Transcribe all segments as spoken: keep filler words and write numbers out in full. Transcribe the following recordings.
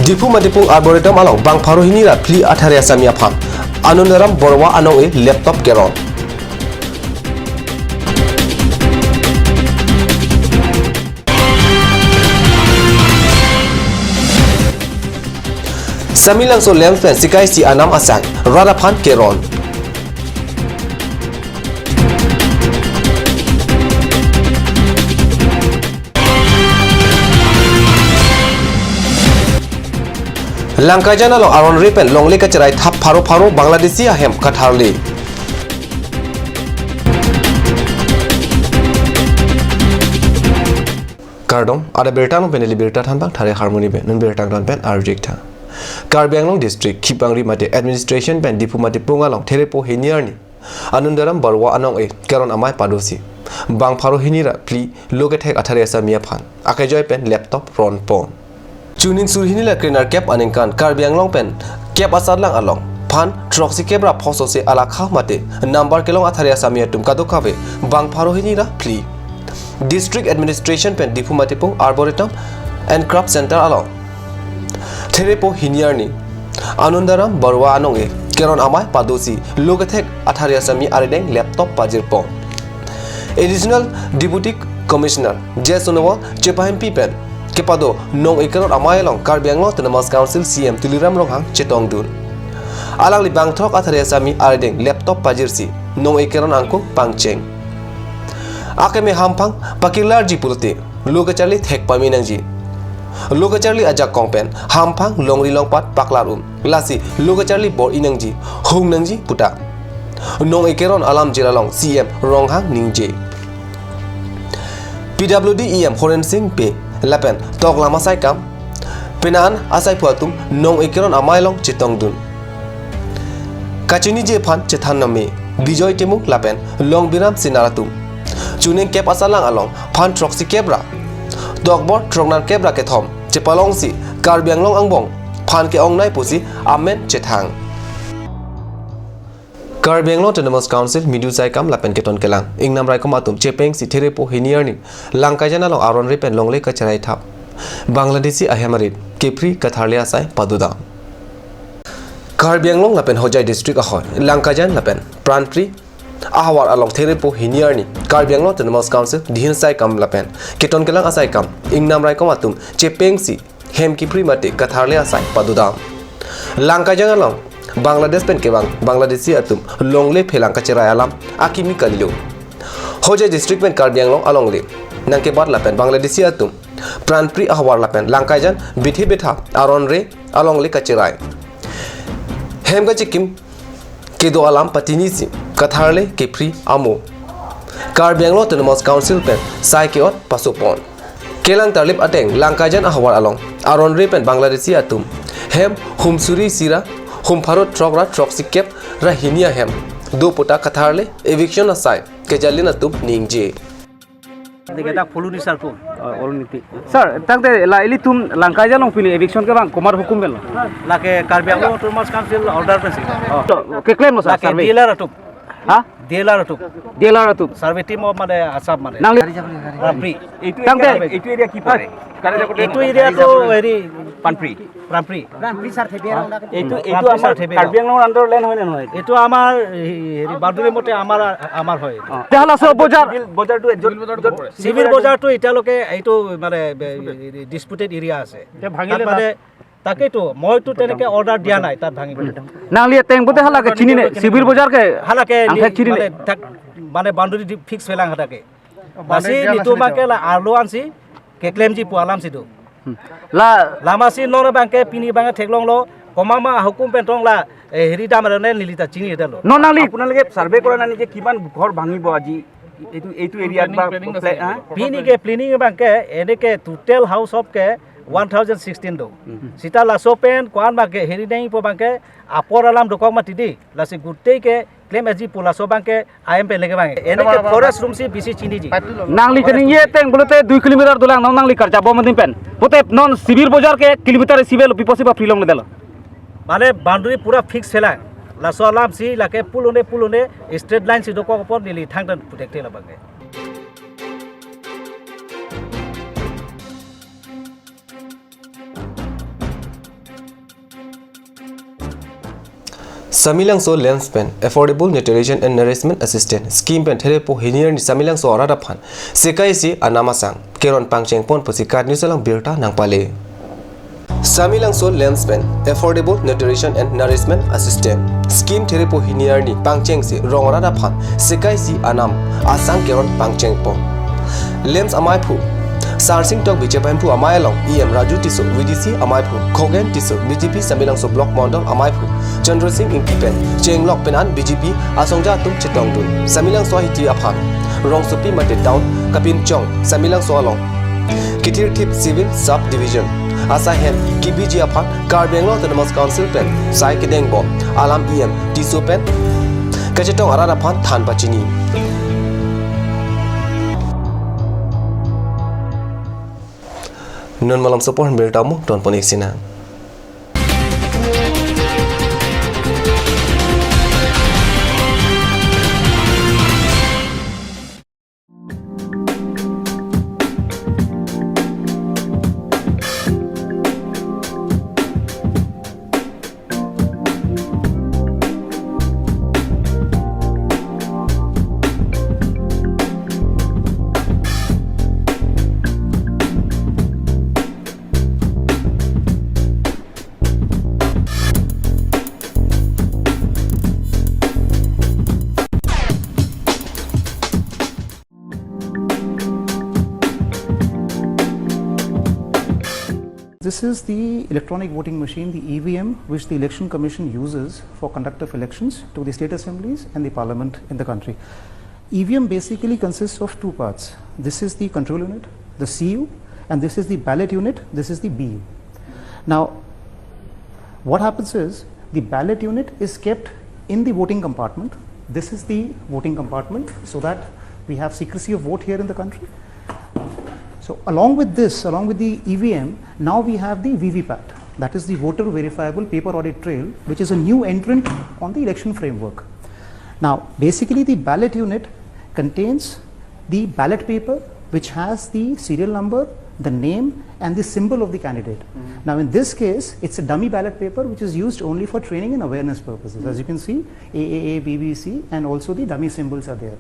Diphu Matipung Arboretum along bang pharo hini ra phli athare asami aphan Anandaram Baruah anong-e laptop keron. Samelangso LAMPS pen sika isi anam asang rat aphan keron. Langkajan along aron re pen longle kacherai thap pharo pharo Bangladeshi ahem katharle. Kardom, adap birta nung pen ili birta thanbang Thare Harmoni pen, non birta kran pen arjik tha. Karbi Anglong District, Khibangri mate Administration pen Diphu Matipung along therepo hini arni Anandaram Baruah anong-e keron amei padosi bang pharo hini ra phli lo kethek athare asami aphan akejoi pen laptop ron pon. Chuning sur hini ra krenerkep aningkan Karbi Anglong pen kep asatlang along phan throksi kep ra phosose alakha mate number kelong athare asami atum kadokave bang pharo hini ra phli District Administration pen Diphu Matipung Arboretum and Craft Center along therepo hini arni Anandaram Baruah anong-e keron amei padosi lo kethek athare asami arideng laptop pajir pon. Additional Deputy Commissioner J Sonowal chepahempi pen kepado nong-e keron amei along Karbi Anglong Autonomous Council C M Tuliram Ronghang chetongdun. Alangli bang throk athare asami arideng laptop pajirsi nong-e keron angkung pangcheng. Akeme hamphang pakilarji pulote lo kacharli thek pame nangji. Lo kacharli ajakong pen hamphang longri longpat paklar un. Lasi lo kacharli bor-i nangji, hung nangji puta nong-e keron alam jir along C M Ronghang ningje. P W D E M Horen Sing Bey lapen toklam asai kam penan asaiphu atum nong-e keron amei along chetongdun. Kachiniji aphan chethan name Bijoy Timung lapen Longbiram Singnar atum chuning kep asatlang along phan throksi kep ra Tokbor throknerkep ra kethom chepalongsi Karbi Anglong angbong phan ke-ongnei pusi amen chethang. Karbi Anglong Autonomous Council midu saikam lapen keton kelang ingnam raikom atum chepengsi therepo hini arni Langkajan along aron re pen longle kacherai thap Bangladeshi ahem arit kephri katharle asai padodam. Karbi Anglong lapen Hojai District ahoi Langkajan lapen Pranpri ahavar along therepo hini arni Karbi Anglong Autonomous Council dihin saikam lapen keton kelang asaikam ingnam raikom atum chepengsi hem kephri mate katharle asai padodam. Langkajan along Bangladesh pen kevang Bangladeshi atum longle phelang kacherai alam akimi kalilo. Hojai District pen Karbi Anglong alongle nangkebat lapen Bangladeshi atum Pranpri ahavar lapen Langkajan bithe bitha aron re alongle kacherai hem kachikim kedo alam patinisi katharle kephri amo Karbi Anglong Autonomous Council pen sai ke-ot pasopon. Kelang tarlip ateng Langkajan ahavar along aron re pen Bangladeshi atum hem hum suri isi ra hum pharo throk ra throksi kep ra hini ahem do puta katharle eviction asai kejalin atum ningje. Diketa phuloni sir ko. Oh, Olniti. Sir, tangte la ilitum Langkajan along pini eviction kevang komat hukum pen lo? Lake Karbi Anglong Autonomous Council order pensi. Oh. To, keklem lo sir, lake survey. D L R atum. Ha? D L R atum. D L R atum. Survey team of mane Assam mane. Nangli Pranpri. এইটো tangte area, এইটো area কি পৰে? এইটো area তো হেৰি পানপ্ৰি। Pranpri. এইটো, এইটো Pranpri আমাৰ চাৰ্ভে। কাৰ্বি আংলঙৰ আণ্ডাৰ লেণ্ড হয় নে নহয়? এইটো আমাৰ হে-, হেৰি বাউণ্ডেৰী মতে আমাৰ, আমাৰ হয়। অ। তেতিয়াহ'লে আচল বজাৰ চিভিল বজাৰটো য'ত, য'ত চিভিল বজাৰটো এতিয়ালৈকে এইটো মানে বে-, ডিছপুটেড এৰিয়া আছে। এতিয়া ভাঙিলে তাত মানে না? তাকেইতো, মইতো তেনেকে অৰ্ডাৰ দিয়া নাই তাত ভাঙিবলৈ। Nangli ateng pute halake chinine, civil বজাৰ ke halake angthek chinine. মানে তাক, মানে বাউণ্ডেৰী ফিক্স পেলাং হাতাকে। Lasi nelitum abangke la arlo ansi keklemji pu alam si do. Hmm. La lama si non abangke pini abangke theklonglo, komat ma hukum pen tong la, eh, hiri dam arone neli ta chini dalo. Non nangli আপোনালোকে চাৰ্ভে কৰা নাই নেকি কিমান ঘৰ ভাঙিব আজি এইটো, এইটো এৰিয়াত বা planning আছে প্লে-, নেকি? হা? Pini ke planning abangke, ene ke total house of ke one thousand sixteen do. Hmm. Sita laso pen ko-an abangke hiri dengpo abangke apor alam dokok mati di. Lasi gutei ke klem aji pu laso abangke I M P L ke abang. Ene ke forest room si bisi chiniji. Nangli kaningje ateng pulote dui kilometer dolang non nangli karjabo mati pen. Pute non civil বজাৰ ke kilometer isi avelo, pi apotsi ba phrilongledetlo? Mane boundary pura fix pelang. Laso alam si lake pulone pulone straight line si dokok apor neli thangtan puthekthe labangke. Samelangso LAMPS pen Affordable Nutrition and Nourishment Assistance Scheme pen therepo hini arni Samelangso arat aphan sika isi anam asang keron pangcheng pon pusi KAT News along birta nangpale. Samelangso LAMPS pen Affordable Nutrition and Nourishment Assistance Scheme therepo hini arni pangchengsi rong arat aphan sika isi anam asang keron pangcheng pon. LAMPS amaiphu Sarsing Tokbi chepahemphu amei along EM Raju Tisso, VDC amaiphu Khogen Tisso, BJP Samelangso Block Mondol amaiphu Chandra Sing Ingti pen chenglok pen an BJP asongja atum chetongdun. Samelangso ahiti aphan rongsopi mate town kapinchong Samelangso along kethirthip Civil Sub Division asahem kebiji aphan Karbi Anglong Autonomous Council pen sai kedengbom alam EM Tisso pen kachetong arat aphan than pachini. Non malomso apor birta mo tonpon ik sinang. This is the electronic voting machine, the E V M, which the Election Commission uses for conduct of elections to the state assemblies and the parliament in the country. E V M basically consists of two parts. This is the control unit, the C U, and this is the ballot unit, this is the B U. Now, what happens is the ballot unit is kept in the voting compartment. This is the voting compartment so that we have secrecy of vote here in the country. So along with this, along with the E V M, now we have the V V PAT. That is the voter verifiable paper audit trail, which is a new entrant on the election framework. Now, basically the ballot unit contains the ballot paper which has the serial number, the name and the symbol of the candidate. Now in this case, it's a dummy ballot paper which is used only for training and awareness purposes. As you can see, A A A, B B C and also the dummy symbols are there.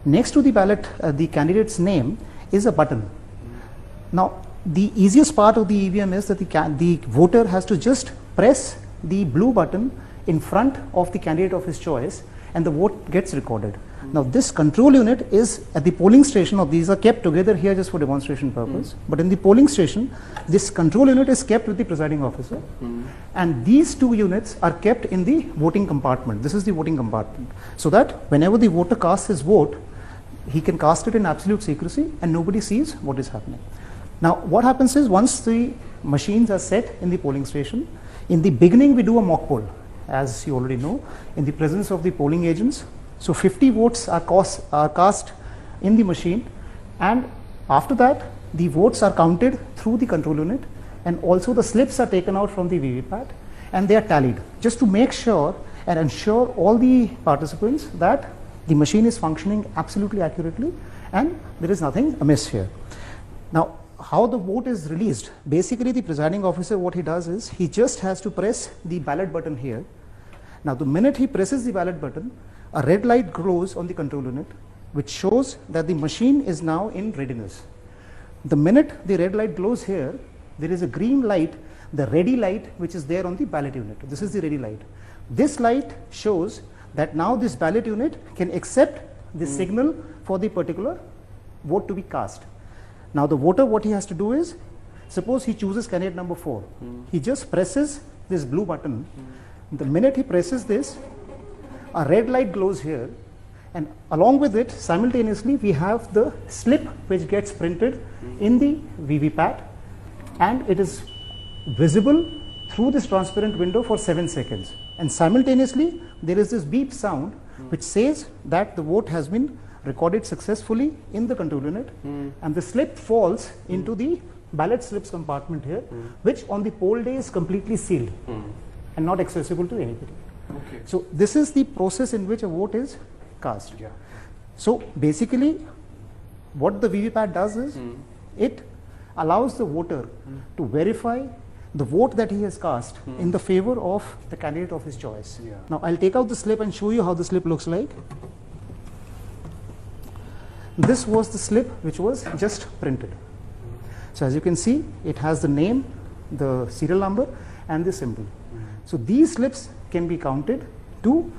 Next to the ballot, uh, the candidate's name is a button. Now, the easiest part of the E V M is that the, ca- the voter has to just press the blue button in front of the candidate of his choice and the vote gets recorded. Now, this control unit is at the polling station, or these are kept together here just for demonstration purpose, but in the polling station, this control unit is kept with the presiding officer, and these two units are kept in the voting compartment. This is the voting compartment. So that whenever the voter casts his vote, he can cast it in absolute secrecy and nobody sees what is happening. Now, what happens is once the machines are set in the polling station, in the beginning we do a mock poll, as you already know, in the presence of the polling agents. So fifty votes are, cost, are cast in the machine, and after that, the votes are counted through the control unit, and also the slips are taken out from the V V PAT and they are tallied just to make sure and ensure all the participants that the machine is functioning absolutely accurately and there is nothing amiss here. Now, how the vote is released? Basically, the presiding officer, what he does is he just has to press the ballot button here. Now, the minute he presses the ballot button, a red light glows on the control unit, which shows that the machine is now in readiness. The minute the red light glows here, there is a green light, the ready light, which is there on the ballot unit. This is the ready light. This light shows that now this ballot unit can accept the signal for the particular vote to be cast. Now, the voter, what he has to do is, suppose he chooses candidate number four. He just presses this blue button. The minute he presses this, a red light glows here, and along with it, simultaneously, we have the slip which gets printed in the V V PAT, and it is visible through this transparent window for seven seconds. And simultaneously, there is this beep sound which says that the vote has been recorded successfully in the control unit, and the slip falls into the ballot slips compartment here, which on the poll day is completely sealed and not accessible to anybody. Okay. So this is the process in which a vote is cast. Yeah. So basically, what the V V PAT does is it allows the voter to verify the vote that he has cast in the favor of the candidate of his choice. Yeah. Now, I'll take out the slip and show you how the slip looks like. This was the slip which was just printed. So as you can see, it has the name, the serial number, and the symbol. So these slips can be counted to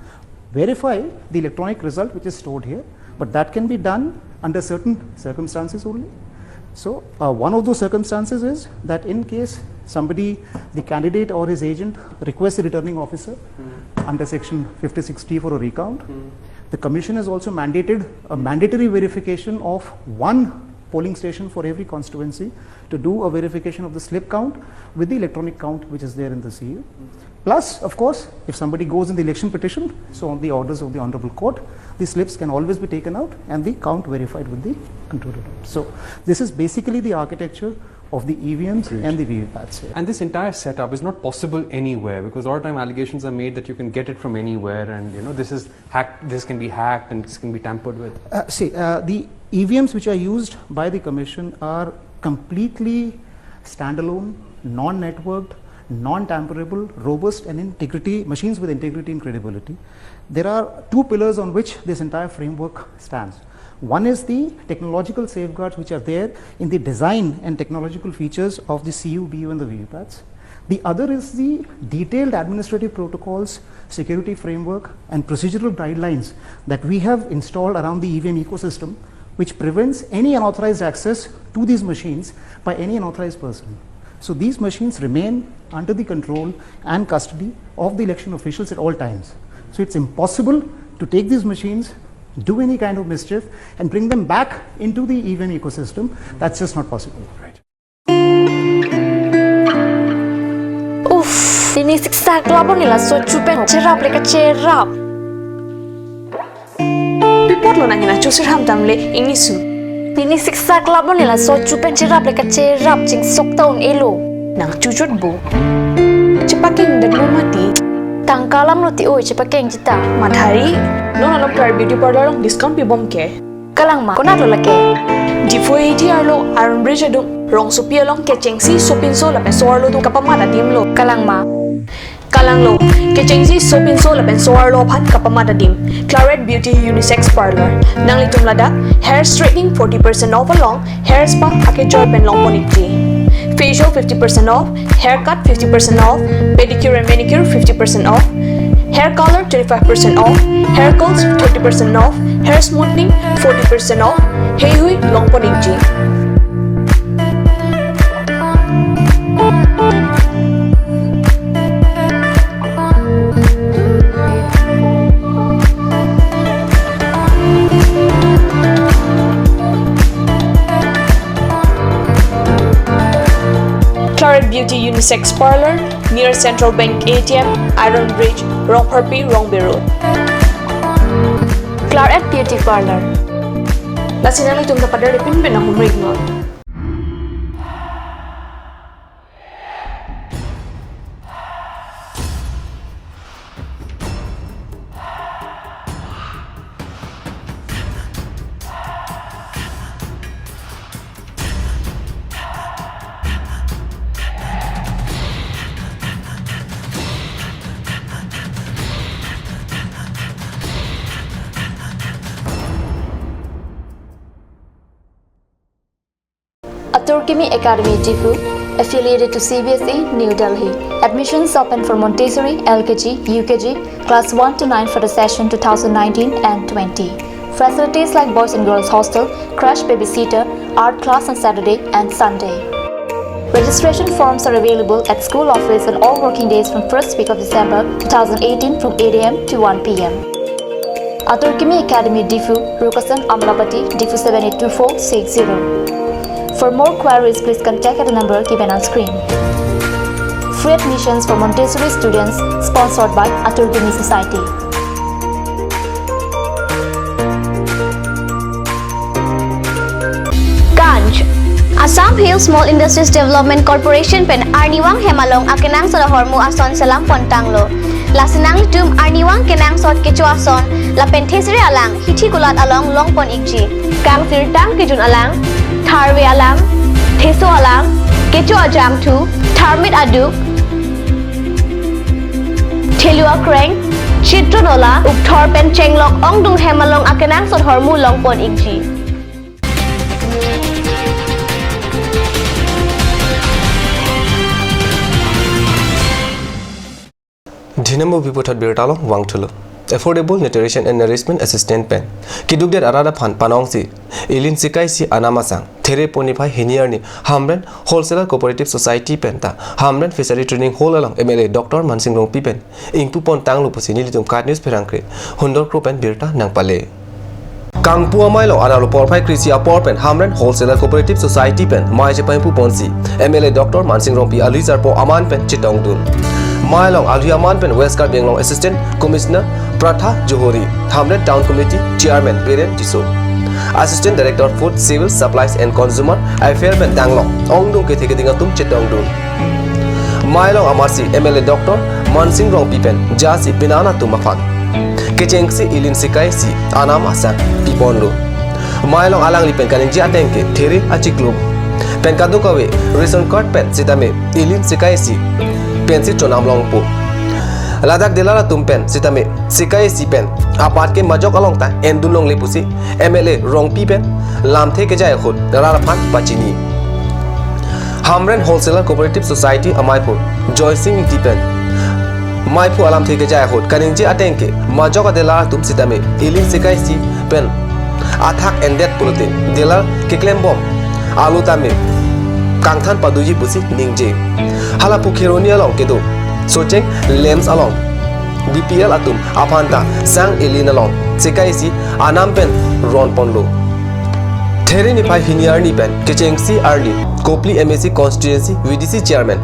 verify the electronic result which is stored here, but that can be done under certain circumstances only. So, uh, one of those circumstances is that in case somebody, the candidate or his agent, requests the returning officer under section fifty-six T for a recount, the commission has also mandated a mandatory verification of one polling station for every constituency to do a verification of the slip count with the electronic count which is there in the C U. Plus, of course, if somebody goes in the election petition, so on the orders of the Honorable Court, the slips can always be taken out and the count verified with the control unit. So, this is basically the architecture of the E V Ms and the V V Pats here. And this entire setup is not possible anywhere, because a lot of time allegations are made that you can get it from anywhere, and, you know, this is hacked, this can be hacked, and this can be tampered with. Uh, see, uh, the E V Ms which are used by the commission are completely standalone, non-networked, non-tamperable, robust and integrity, machines with integrity and credibility. There are two pillars on which this entire framework stands. One is the technological safeguards which are there in the design and technological features of the C U, B U and the V V Pats. The other is the detailed administrative protocols, security framework and procedural guidelines that we have installed around the E V M ecosystem, which prevents any unauthorized access to these machines by any unauthorized person. So these machines remain under the control and custody of the election officials at all times. So it's impossible to take these machines, do any kind of mischief, and bring them back into the E V M ecosystem. That's just not possible. Right. Uff, pini siksak labon ni laso chupen cherap le kacherap. Pi apotlo nangji na chusir ham tam le ingni su. Pini siksak labon ni laso chupen cherap le kacherap, chingsok ta un-elo. Nang chuchot bo. Chepakeng det lo mati. Tangka alam lo ti oi, chepakeng jita. Mathari. Non along Claret Beauty Parlour along discount pibom ke. Kalang ma, konat lo lake? Diphu A T R lo, Iron Bridge adung, rongsopi along kechengsi sopinso lapen so-arlo atum kapamat adim lo. Kalang ma? Kalang lo, kechengsi sopinso lapen so-arlo aphan kapamat adim. Claret Beauty Unisex Parlour. Nanglitum ladak hair straightening forty percent off along hair spa akejoi pen longpon ikji. Facial fifty percent off, haircut fifty percent off, pedicure and manicure fifty percent off, hair color twenty-five percent off, hair curls thirty percent off, hair smoothing forty percent off, heihui longpon ikji. Claret Beauty Unisex Parlour, near Central Bank A T M, Iron Bridge, Rongpharpi, Rongbe Road. Claret Beauty Parlour. Lasi nanglitum ta pader ipin pen ahumrik non. Atur Kimi Academy Diphu, affiliated to C B S E, New Delhi. Admissions open for Montessori, L K G, U K G, class one to nine for the session two thousand nineteen and twenty. Facilities like boys and girls hostel, crash babysitter, art class on Saturday and Sunday. Registration forms are available at school office on all working days from first week of December two thousand eighteen from eight A M to one P M. Atur Kimi Academy Diphu, Rukasan Amlapati, Diphu seven eight two four six zero. For more queries, please contact at the number given on screen. Free admissions for Montessori students, sponsored by Atur Kimi Society. Ganj. Assam Hill Small Industries Development Corporation pen arnivang hem along akenangsot ahormu ason selam pontanglo. Lasi nanglitum arnivang kenangsot kecho ason lapen thesere alang hithi kulat along longpon ikji. Kangsirtang kejun alang, tharve alang, theso alang, Kecho ajangthu, tharmit aduk, thelu akreng, chitro nola, ukthor pen chenglok ongdung hem along akenangsot ahormu longpon ikji. Dhinam movie puthot birta along vangthulo. Affordable Nutrition and Nourishment Assistance pen keduk det arat aphan panongsi, Elin Sekaisi anam asang, There pon niphai hini arni Hamren Wholesaler Cooperative Society pen ta Hamren Fishery Training Hall along M L A Doctor Mansing Rongpi pen ingpupon tanglo pusi nelitum KAT News pherangke Hundor Kro pen birta nangpale. Kangpu amei along arlo porphai krisi apor pen Hamren Wholesaler Cooperative Society pen mei chepaipuponsi M L A Doctor Mansing Rongpi alui sarpo aman pen chetongdun. Mei along alui aman pen West Karbi Anglong Assistant Commissioner Pratha Johori, Hamren Town Committee Chairman Biren Tisso, Assistant Director Food, Civil Supplies and Consumer Affair pen danglok ongdung kethe keding atum chetongdun. Mei along amarsi M L A Doctor Mansing Rongpi pen jasi penan atum aphan kechengsi Elin Sekaisi anam asang piponlo. Mei along alangli pen kaningje ateng ke There achiklo pen kadokave ration card pen sitame Elin Sekaisi pensi chonam longpo. Ladak dealer atum pen sitame Sekaisi pen apat ke majok along ta endun longle pusi M L A Rongpi pen lamthe kejai ahut rat aphan pachini. Hamren Wholesaler Cooperative Society ameiphu Joysing Ingti pen meiphu alamthe kejai ahut kaningje ateng ke majok adealer atum sitame Elin Sekaisi pen athak endet pulote dealer keklembom alo tame kangthan padoji pusi ningje. Hala pu Kheroni along kedo Socheng LAMPS along B P L atum aphan ta sang Elin along Sekaisi anam pen ronponlo. There niphai hini arni pen kechengsi arni Kopili M A C Constituency V D C Chairman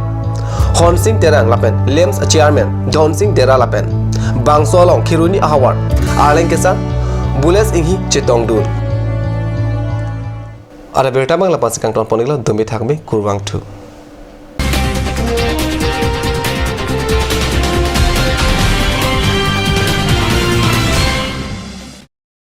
Honsing Terang lapen LAMPS Chairman Dhonsing Dera lapen bangso along Kheroni ahavar Arleng Kesar Bules Inghi chetongdun. Ada birta mang lapu-an si kangtonpon iklo, dumi thakmi, kurvangthu.